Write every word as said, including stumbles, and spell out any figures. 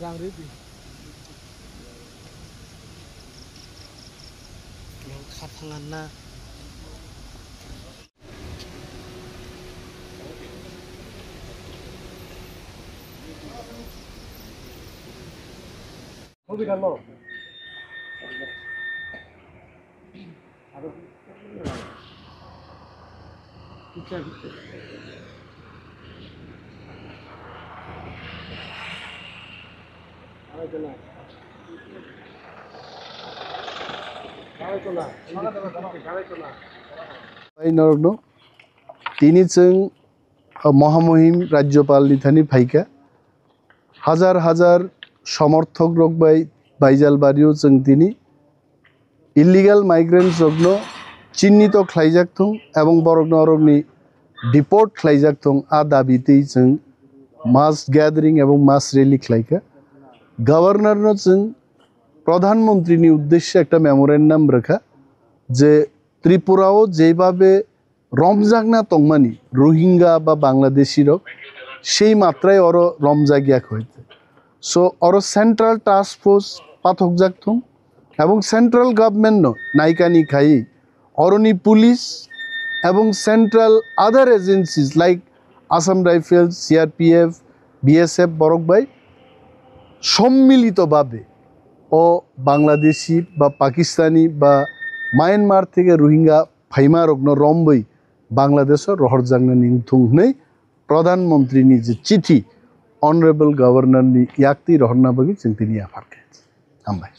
Rang ridi. Khaphang anna. Bai norokno tini chwng, uh, Mohamuhim Rajyopal ni thani phaikha. Hajar hajar somorthok rok bai Baijalbario chwng tini illegal migrants rokno chinnito khlaijak thung ebong borokno orokni deport khlaijak thung, a dabi twi chwng mass gathering ebong mass rally khlaikha. Governor no chwng Pradhan Mantri ni uddeshye ekta memorandum rwkha je Tripura o jebhabe romjakna tongmani Rohingya ba Bangladeshi rok sei matrai oro romjakya kho. So oro central task force pathokjak thung ebong central government no naikani khai oroni police ebong central other agencies like Assam Rifles, C R P F, B S F borok bai sommilito babe o Bangladeshi ba Pakistani ba Myanmar theke Rohingya phaima rokno romwi Bangladesh o rohorjaknani wngthung hwnwi Pradhan Mantri ni je chithi Honorable Governor ni yaktwi rohorna bagwi chwng tini yapharkha. Hambai.